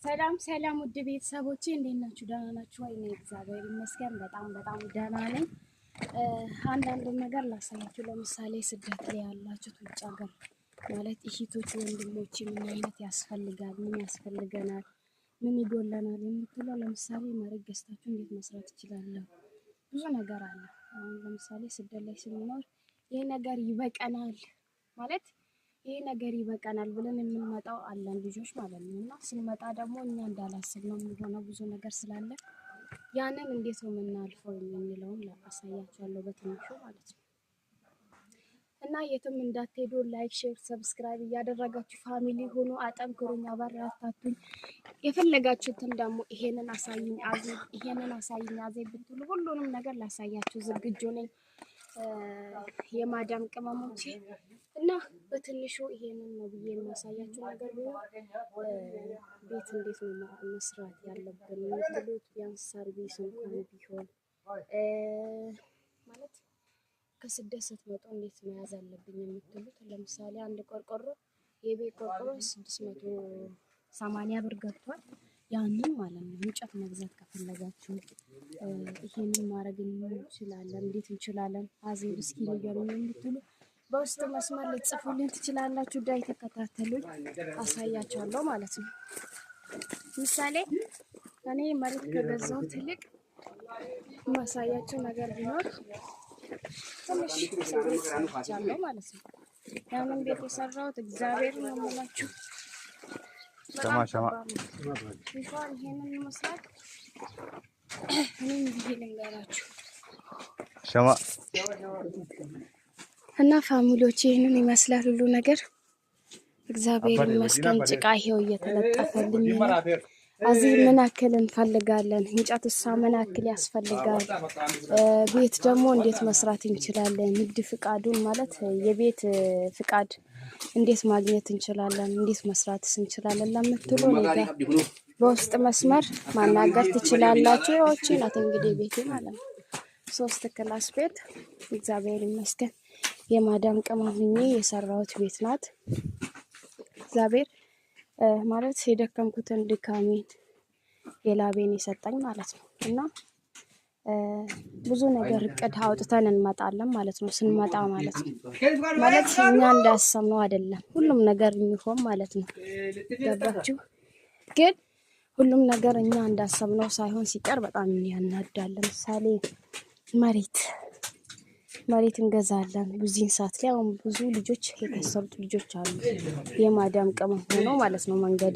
ሰላም ሰላም፣ ውድ ቤተሰቦቼ እንዴት ናችሁ? ደህና ናችሁ ወይ? እኔ እግዚአብሔር ይመስገን በጣም በጣም ደህና ነኝ። አንዳንድ ነገር ላሳያችሁ። ለምሳሌ ስደት ላይ ያላችሁት ውጭ ሀገር ማለት እህቶች፣ ወንድሞች ምን አይነት ያስፈልጋል፣ ምን ያስፈልገናል፣ ምን ይጎለናል የምትለው፣ ለምሳሌ መሬት ገዝታችሁ እንዴት መስራት እችላለሁ? ብዙ ነገር አለ። አሁን ለምሳሌ ስደት ላይ ስንኖር ይህ ነገር ይበቀናል ማለት ይሄ ነገር ይበቃናል ብለን የምንመጣው አለን ልጆች ማለት ነው። እና ስንመጣ ደግሞ እኛ እንዳላሰብነው የሚሆነው ብዙ ነገር ስላለ ያንን እንዴት ነው የምናልፈው የሚለውን አሳያችኋለሁ በትንሹ ማለት ነው። እና የትም እንዳትሄዱ like፣ share፣ subscribe እያደረጋችሁ family ሆኖ አጠንክሩኝ፣ አበረታቱኝ። የፈለጋችሁትን ደግሞ ይሄንን አሳይኝ አዜብ፣ ይሄንን አሳይኝ አዜብ ብትሉ ሁሉንም ነገር ላሳያችሁ ዝግጁ ነኝ። የማዳም ቅመሞቼ፣ እና በትንሹ ይሄንን ነው ብዬ የማሳያችሁ ነገር ቢኖር ቤት እንዴት ነው መስራት ያለብን የምትሉት፣ ቢያንስ service እንኳን ቢሆን፣ ማለት ከስደት ስትመጡ እንዴት መያዝ አለብኝ የምትሉት፣ ለምሳሌ አንድ ቆርቆሮ፣ የቤት ቆርቆሮ 680 ብር ገብቷል። ያንን ማለት ነው እንጨት መግዛት ከፈለጋችሁ ይሄንን ማድረግ እንችላለን። እንዴት እንችላለን አዜብ እስኪ ንገሩኝ የምትሉ በውስጥ መስመር ልትጽፉልኝ ትችላላችሁ። ዳይ ተከታተሉኝ፣ አሳያችኋለሁ ማለት ነው። ምሳሌ እኔ መሬት ከገዛሁት ትልቅ የማሳያቸው ነገር ቢኖር ትንሽ ቤት ሰርቻለሁ ማለት ነው። ያንን ቤት የሰራሁት እግዚአብሔር ነው የምላችሁ። ሸማ ሸማ። እንኳን ይሄንን ይመስላል። እኔም ብዬ ልንገራችሁ ሸማ። እና family ዎች፣ ይህንን ይመስላል ሁሉ ነገር። እግዚአብሔር ይመስገን። ጭቃ ይሄው እየተለጠፈልኝ ነው። እዚህ ምን ያክል እንፈልጋለን? እንጨት እሳ ምን ያክል ያስፈልጋል? ቤት ደግሞ እንዴት መስራት እንችላለን? ንግድ ፍቃዱን ማለት የቤት ፍቃድ እንዴት ማግኘት እንችላለን? እንዴት መስራትስ እንችላለን ለምትሉ እኔ ጋር በውስጥ መስመር ማናገር ትችላላችሁ። ይኸውች ናት እንግዲህ ቤቴ ማለት ነው። ሶስት class ቤት፣ እግዚአብሔር ይመስገን፣ የማዳም ቅመም ሆኜ የሰራሁት ቤት ናት። እግዚአብሔር ማለት የደከምኩትን ድካሜን የላቤን የሰጠኝ ማለት ነው። እና ብዙ ነገር እቅድ አውጥተን እንመጣለን ማለት ነው። ስንመጣ ማለት ነው፣ ማለት እኛ እንዳሰብነው አይደለም ሁሉም ነገር የሚሆን ማለት ነው። ገባችሁ? ግን ሁሉም ነገር እኛ እንዳሰብነው ሳይሆን ሲቀር በጣም ያናዳል። ለምሳሌ መሬት እንገዛለን። ብዙን ሰዓት ላይ አሁን ብዙ ልጆች የከሰሩት ልጆች አሉ። የማዳም ቅመም ሆነው ማለት ነው መንገድ